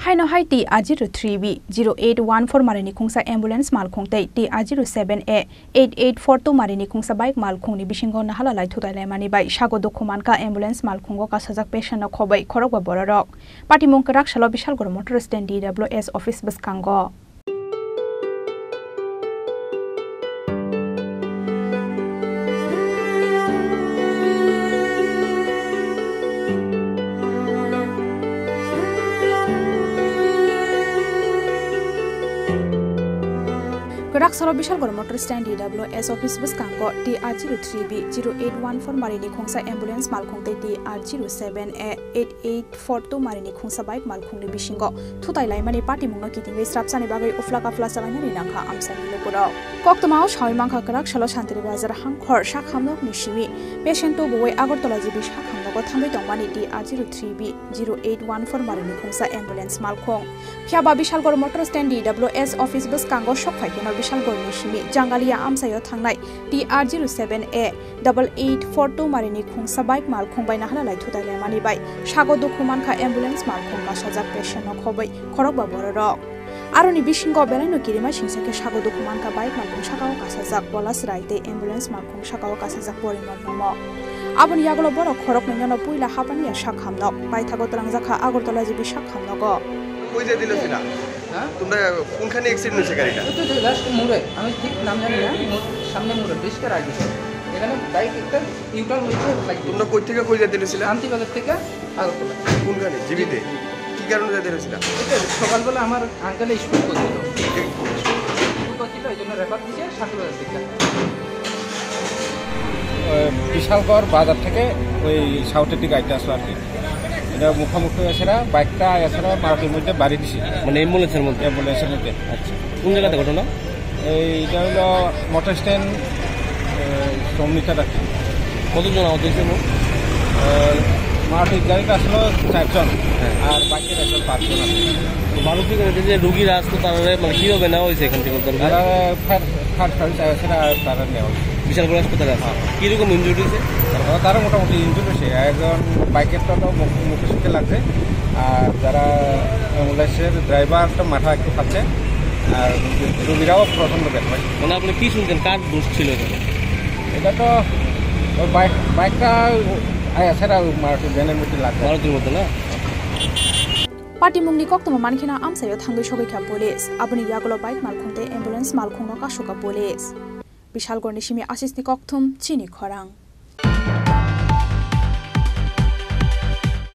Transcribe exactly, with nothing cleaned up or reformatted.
Haino hai T R zero three B zero eight one four marini khungsa ambulance malkhung tei T R zero seven A eight eight four two marini khungsa bike malkhungni bisingo nahala lai thutai laimani bai sago dukhu mankha ambulance malkhungo kasajak patient no khobwi khorokba bororok. Patimung kwrak salo Bishalgarh motor stand D W S office bwskango. Kwrak salo Bishalgarh motor stand D W S office bwskango T R zero three B zero eight one four marini khungsa ambulance malkhung tei T R zero seven A eight eight four two marini khungsa bike malkhungni bisingo thutai laimani patimungno kitingwi srapsani bagwi ufla kafla chalainani nangkha amchaini lukurok. Koktwmao sawi mankha kwrak salo Santiri Bazar hangkhor sakhamnokni simi patient tubuwi Agartala G B sakhamnogo thangwi tongmani T R zero three B zero eight one four marini khungsa ambulance malkhung. Phiyaba Bishalgarh motor stand D W S office bwskango sok phai kheno Bishalgarhni simi Jangalia amchaio thangnai T R zero seven A double eight four two marini khungsa bike malkhung bai nahala lai thutai laimani bai sago dukhu mankha ambulance malkhung kasajak patient no khobwi khorokba bororok. Aroni bisingo belaino kirima singsa khe sago dukhu mankha bike malkhung sakao kasajak Polas Rai tei ambulance malkhung sakao kasajak Porimol Momo. Aboni yagulo borok khoroknwi nono puila hapani ya sakhamnok paithago twlangjakha Agartala G B sakhamnogo. কই যাইতেছিল? হ্যাঁ? তোমরা কোনখানে অ্যাক্সিডেন্ট হয়েছে গাড়িটা? ওই তো, তো লাস্ট মোড়ে, আমি ঠিক নাম জানি না, মোড়, সামনে মোড়ে, ব্রিজটার আগে। এখানে বাইক একটা ইউটার্ন হয়েছে, লাইক তোমরা কই থেকে কই যাইতেছিল? শান্তিবাজার থেকে আগরতলা। কোনখানে? জিবিতে? কি কারণে যাইতেছিল? এটা সকালবেলা আমার আঙ্কেলে স্ট্রোক করছিল। স্ট্রোক করছিল, এই জন্য রেফার দিছে শান্তিবাজার থেকে। আহ, বিশালগড় বাজার থেকে ওই সাউথের দিকে আইতে আসলো আর কি। এটা মুখোমুখি হয়েছে না, বাইকটা এসে না মারুতির মধ্যে বাড়ি দিছে। মানে অ্যাম্বুলেন্সের মধ্যে? অ্যাম্বুলেন্সের মধ্যে। আচ্ছা, কোন জায়গাতে ঘটনা? এইটা হলো মোটর স্ট্যান্ড, আহ, সমনিতা ডাক্তার। কতজন আহত হয়েছে মোট? আহ, মারুতির গাড়িটা আসলো চারজন, হ্যাঁ। আর বাইকের একজন পাঁচজন আছে। তো মারুতি গাড়িতে যে রুগীরা আসতো, তারা মানে কিভাবে নেওয়া হয়েছে এখান থেকে উদ্ধার করে? তারা ফায়ার, ফায়ার সার্ভিস আছে, তারা, তারা নেওয়া হয়েছে। বিশালগড় হাসপাতালে আছে। হ্যাঁ। কিরকম ইনজুরি হয়েছে? তারা, তারা মোটামুটি ইনজুরি হয়েছে। একজন বাইকেরটা তো মুখ, মুখে সুখে লাগছে, আর যারা অ্যাম্বুলেন্সের ড্রাইভার তো মাথা একটু ফাটছে, আর রুগীরাও প্রচণ্ড ব্যথা পায়। মানে আপনি কি শুনছেন, কার দোষ ছিল এখানে? এটা তো ওই বাইক, বাইকটা আয়া সেরা মারুতি ভ্যানের মধ্যে লাগছে। মারুতির মধ্যে না? Patimungni koktwma mankheno amchaio thangwi sogwi kha police. Aboni yagulo bike malkhung tei ambulance malkhungno kasukha police. Bishalgorni simi Asisni kokthum, chini khorang.